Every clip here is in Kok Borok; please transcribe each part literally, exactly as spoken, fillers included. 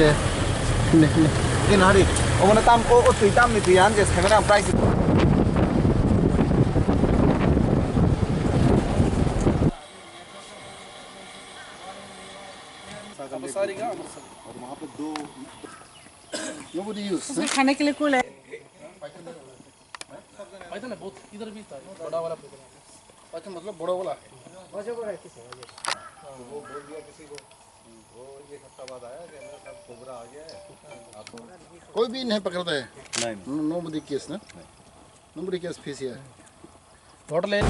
Ne, ne. Din hari. Omo na tam, o, o twi tam ni twi an je khemera price. Nobody use. उसमें खाने के लिए कूल है। पाइथन है बहुत, इधर भी था, बड़ा वाला पाइथन। पाइथन मतलब बड़ा वाला? वो बोल दिया किसी को, वो एक हफ्ता बाद आया कि मेरे साथ कोबरा आ गया है, आपको कोई भी नहीं पकड़ता है? नहीं, नहीं। No, nobody case ना? नहीं। Nobody case face here. Total है।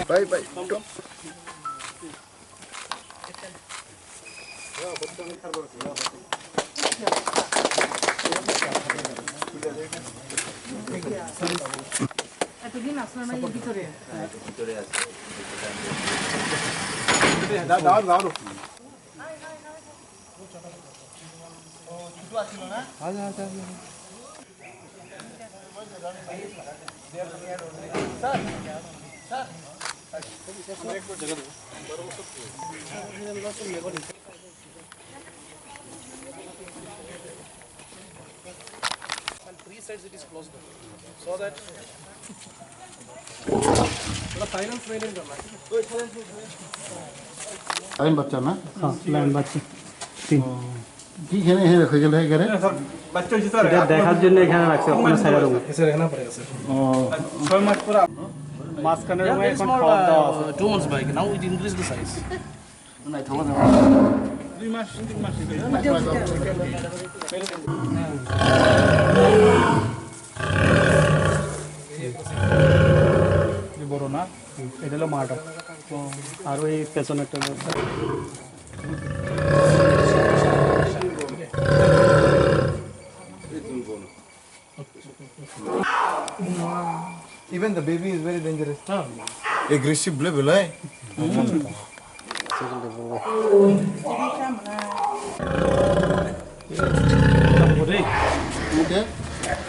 Bye bye. And three sides it is closed. So that थोड़ा silence maintain करना है। লাইন বাচ্চা না? হ্যাঁ, লাইন বাচ্চা। তিন। কি এখানে, এখানে রেখে গেলে এখানে? স্যার, বাচ্চা হয়েছে স্যার। এটা দেখার জন্য এখানে রাখছে, ওখানে সাইডে রুম। স্যার, এখানে পড়ে গেছে। ও। ছয় মাস পরে মাঝখানে রুমে এখন খাওয়া দাওয়া আছে। Two months back, now it increased the size. দুই মাস, তিন মাস। এই বড় না, এটা হলো মাটা। আর ওই পেছনে একটা রয়েছে। Even the baby is very dangerous. Aggressive level, eh? Okay.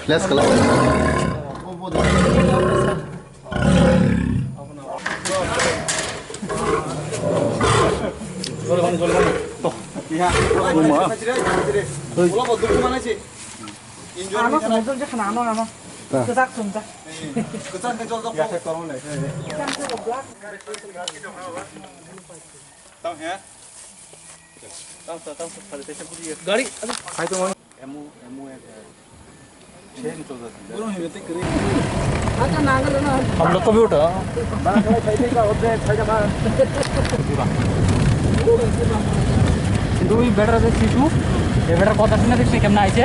Let's go. Ano, ano, ano. Kwchak sumjak. Kwchak sumjak. Gari. Emu, emu, eh, train chol raha hai. हम लोग को भी उठा। কিন্তু ওই বেটার যে শিশু, এই বেটার কথা শুনে দেখছি কেমন আইছে।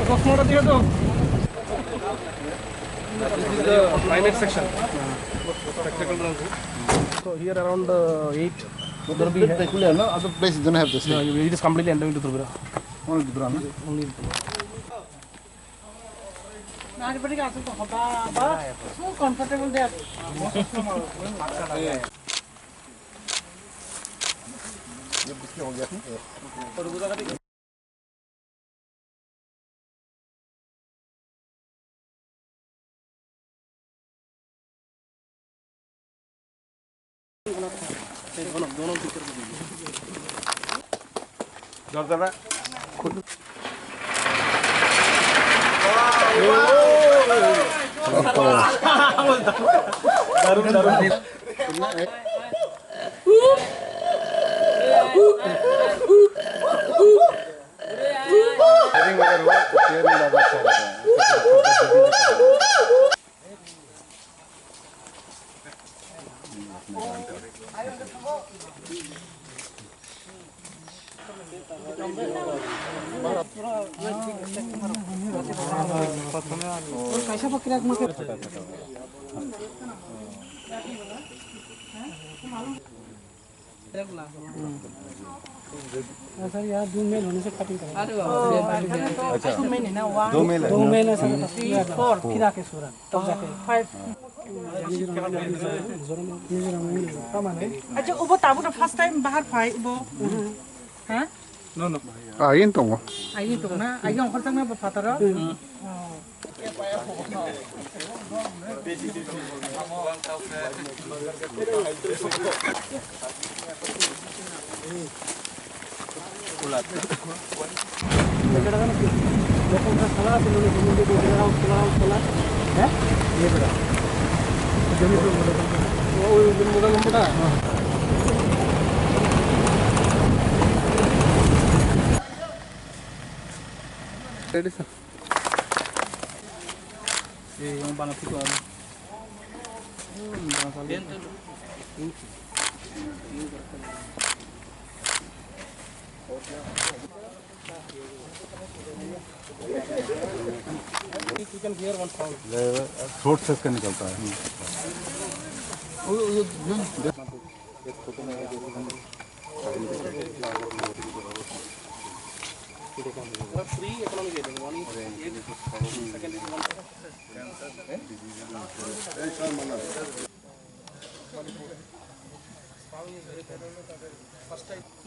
চশমাটা দিয়ে দাও। This is the climate section. Spectacle run. So here around, uh, eight. Uddhar bhi hai. Spectacular, no? Other place don't have this thing. No, it is completely endemic to Tripura. Only Tripura, no? Only Tripura. Everybody got to hoba, ba, so comfortable there. Sir, यहाँ दो मेल होने से कटिंग करेंगे। अरे बाबा, दो मेल है। अच्छा। दो मेल है ना, one, दो मेल है। दो मेल है, सर। Three, four. फिर आके सूरन, तब जाके। फाइव। मिजोरम, मिजोरम, मिजोरम, मिजोरम। अच्छा, वो बताओ ना, फर्स्ट टाइम बाहर फाइव वो। हाँ? No, no. Ayin tongo. Ayin tongo na? Ayin ongkhorjaknai bo phataro? Hmm. Oh. Ready, sir. Eh, yang bana photo ano. You can hear one sound. Throat से इसका निकलता है।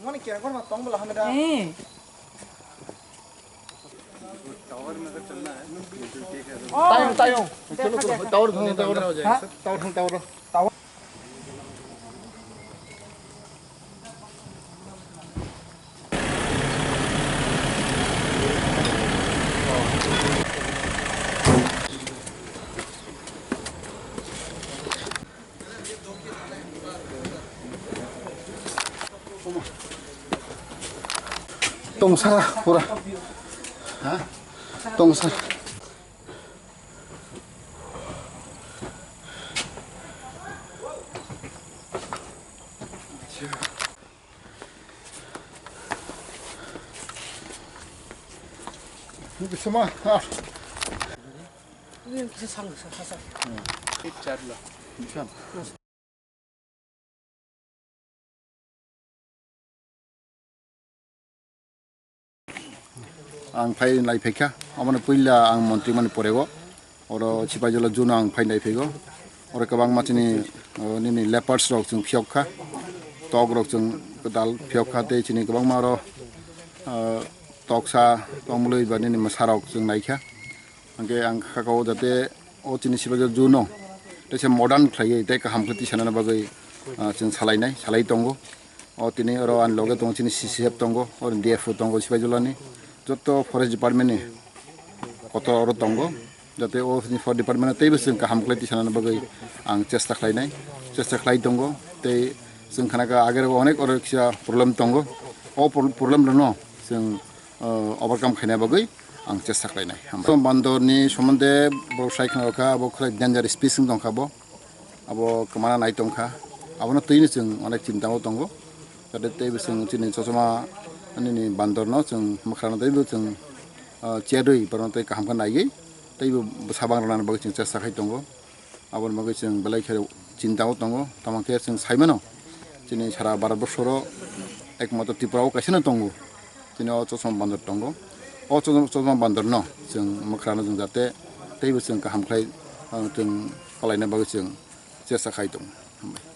Mani kira kor ma tong bala hamida. Eh. Tayo, tayo. Chalo, chalo. Tower, tower, tower. Ha? Tower, tower. Tower. Tongsa pura. Ha? Tongsa. Bisma, ah. Ang phai nai phaikha, omono puila ang montri mani porego, oro Sipaijala juno ang phai nai phaigo, oro kwbangma chini, o, nini leopards rok chwng phiyok kha, tok rok chwng kwtal phiyok kha, tei chini kwbangma oro, o, toksa, tongmwlwi ba nini mwsa rok chwng nai kha. Hwnkhe ang kha kao jate o chini Sipaijala juno teisa modern khlaiwi tei kaham khe tisanani bagwi, ah, chwng salainai, salai tongo. O tini oro ani loge tongo chini C C F tongo, oro D F O tongo Sipaijala ni. Joto forest department ni kotor oro tongo. Jate o chini forest department no teibo chwng kaham khlai tisanani bagwi ang chesta khlainai, chesta khlai tongo. Tei chwng khana kha agero onek oro kisa problem tongo. O pro-, problem rokno chwng o, overcome khaina bagwi ang chesta khlainai. Hambai. Bandor ni somonde bo sai khna kha, abo khwlai danger species wng tong kha bo. Abo kwmana nai tong kha. Abono twi ni chwng onek chinta o tongo. Jate teibo chwng chini chosma nini bandor no chwng mwkhra no teibo chwng, o, cherwi borok no tei kaham khe naiwi teibo bwsa bang rwna bagwi chwng chesta khai tongo. Aboni bagwi chwng belai khe chinta o tongo, tamo khe chwng sai mano, chini sara Bharat borsoro ekmatro Tripura o kaisa no tongo, chini o chosma bandor tongo, o chosma, chosma bandor no chwng mwkhra no chwng jate teibo chwng kaham khlai, ah, chwng palaina bagwi chwng chesta khai tongo. Hambai.